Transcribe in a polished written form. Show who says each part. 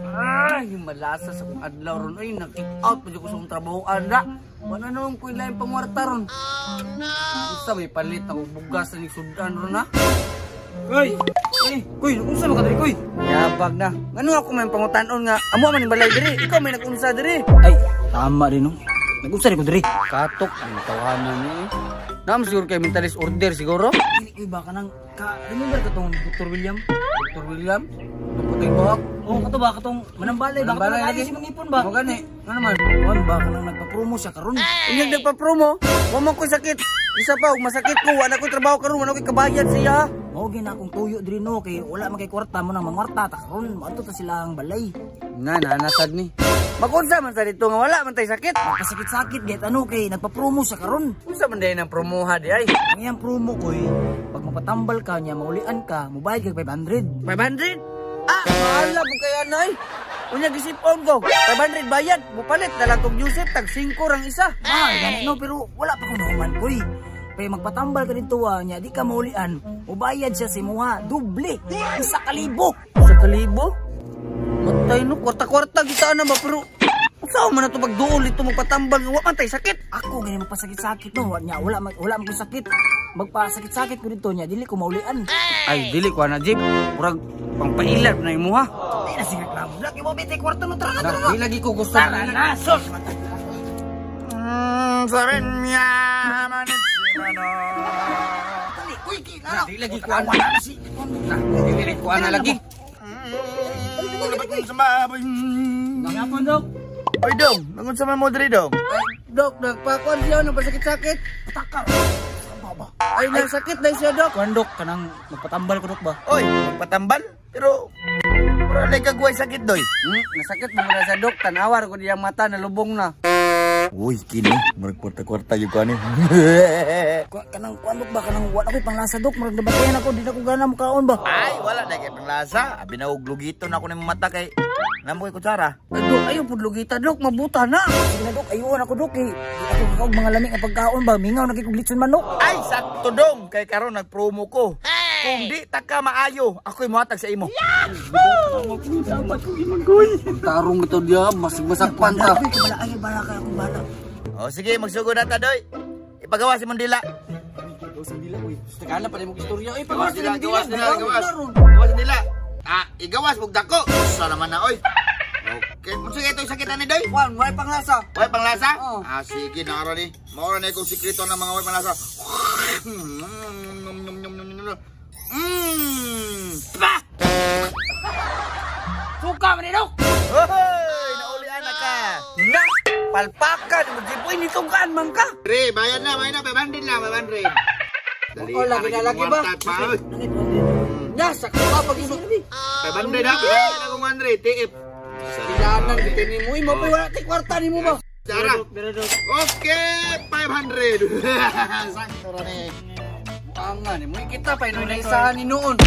Speaker 1: Ay, malasa sa kong adlaw ron. Ay, nag-kick out pa ko sa kong trabahoan ra. Wala naman ko ilaing pangwarta ron. Oh, no. Usa may palit ako bugas sa sudan ron ha.
Speaker 2: Koy!
Speaker 1: Eh,
Speaker 2: Koy, unsa man ka diri, koy?
Speaker 1: Yabag na. Ngano ako may pangutanon nga amo man ning balay diri. Ikaw may nag-unsa diri.
Speaker 2: Ay, tama din no. Nag-unsa rin ko diri.
Speaker 1: Katok ang tawanan ni. Naam siguro kay mentalist order siguro.
Speaker 2: Dili koy ba kanang ka remember ka tong Dr. William?
Speaker 1: Dr. William, itong puting buhok.
Speaker 2: Oh, kato ba katong manambalay ba?
Speaker 1: Manambalay
Speaker 2: Katong
Speaker 1: lagi.
Speaker 2: si mangipon ba?
Speaker 1: Mo gani. Ano naman?
Speaker 2: Kuan ba kanang nagpa-promo siya karon?
Speaker 1: Inyong nagpa-promo, wa man ko'y sakit. Isa pa, ug masakit ko, wala ko'y trabaho karon, wala ko'y kabayad siya.
Speaker 2: Mao gyud na akong tuyo diri no kay wala man kay kwarta mo nang mangwarta ta karon moadto ta silang balay.
Speaker 1: Na, nanasad ni. Magunsa man sa dito nga wala man tay sakit.
Speaker 2: Pasakit-sakit gayt ano kay nagpa-promo siya karon.
Speaker 1: Unsa man day nang promoha di ay?
Speaker 2: Ang iyang promo koy, pag mapatambal ka niya, maulian ka, mubayad kag 500.
Speaker 1: 500? Ah, mahala po kaya nay. Unya gisipon ko. 500 bayad. Mupalit na lang kog Yusef tag 5 rang isa.
Speaker 2: Mahal gani no, pero wala pa ko nahuman koy. Kaya magpatambal ka dito ah, niya, di ka maulian, mubayad siya si muha, doble, 1,000.
Speaker 1: Sa kalibo? Matay no, kwarta-kwarta kita na ba pero Unsa man na to pagduol ito magpatambal nga wa man tay sakit.
Speaker 2: Ako gani magpasakit-sakit no, niya, wala man ko sakit. Magpasakit-sakit ko dito niya, dili ko maulian.
Speaker 1: Ay, dili ko na jeep. Murag pangpailan na imuha.
Speaker 2: Ay, na sige reklamo. Lagi mo bete kwarta no, tara na, tara
Speaker 1: Na,
Speaker 2: na.
Speaker 1: di lagi ko gusto.
Speaker 2: Tara na, sus! Dali, kuy,
Speaker 1: Na, di lagi ko ana.
Speaker 2: Wala na si.
Speaker 1: Na, dili ko ana lagi.
Speaker 2: Ngapon, Dok.
Speaker 3: Oy dong, nangun sa man mo diri dong.
Speaker 1: Ay, Dok, nagpakuan siya ng pasakit-sakit.
Speaker 2: Patakar. Baba.
Speaker 1: Ay, nasakit na siya, Dok.
Speaker 2: Kuan, Dok, kanang magpatambal ko, Dok ba?
Speaker 3: Oy, magpatambal pero wala lay kagway sakit doy.
Speaker 1: Nasakit mo na sa Dok. Tanawar ko diyang mata, nalubong na.
Speaker 3: Uy, kini murag kwarta-kwarta gyud ko ani.
Speaker 2: Kanang kuan, Dok ba kanang wala ko'y panglasa, Dok, murag nabatayan ako, di na ko gana mukaon ba.
Speaker 3: Ay, wala na kay panglasa. Abi na og lugito na ako ni mata kay namo kay kutsara.
Speaker 1: Ay, Dok, ayaw pudlugita, Dok. Mabuta na.
Speaker 2: Sige na, Dok, ayuon ako, Dok, eh. Di ako kakaog mga lamig nga pagkaon ba, mingaw na kay kog litson manok.
Speaker 3: Ay, sakto dong kay karon nagpromo ko. Kung di ta ka maayo, ako'y mohatag sa imo.
Speaker 1: Tarong ito diya, masag-masakpan ta.
Speaker 2: Ay, bala, ay, bala kay akong bala.
Speaker 3: O sige, magsugod na ta doy. Ipagawa si Mondila.
Speaker 1: Tagala pa rin mong istorya. Ay,
Speaker 3: Gawas
Speaker 1: pagawas
Speaker 3: nila,
Speaker 1: nila,
Speaker 3: gawas nila, gawas. Gawas nila. Ah, igawas mug dako. Sa naman na oy. Okay, sige ito sakit ani doy.
Speaker 1: Juan, wala panglasa.
Speaker 3: Way panglasa?
Speaker 1: Oo.
Speaker 3: Ah, sige, naara ni. Maura na ikong sikreto ng mga way panglasa. Bah!
Speaker 2: Suka man ni, Dok.
Speaker 3: Hoy, naulian na ka.
Speaker 1: Na, palpakan. Mag-jipoy nitong kaan man ka.
Speaker 3: Pre, bayad na, bayad na, 500 lang, 500. Dali,
Speaker 1: Oo, lagi na lagi ba? Na, sakto pa pag isip.
Speaker 3: 500 ha, 500 akong 100, TF.
Speaker 1: Kailangan kita ni mo. Mo pa wala tay kwarta ni mo ba?
Speaker 3: Tara. Okay, 500. Sakto ra ni.
Speaker 1: Buangan ni mo kita pa inoy naisahan ni noon.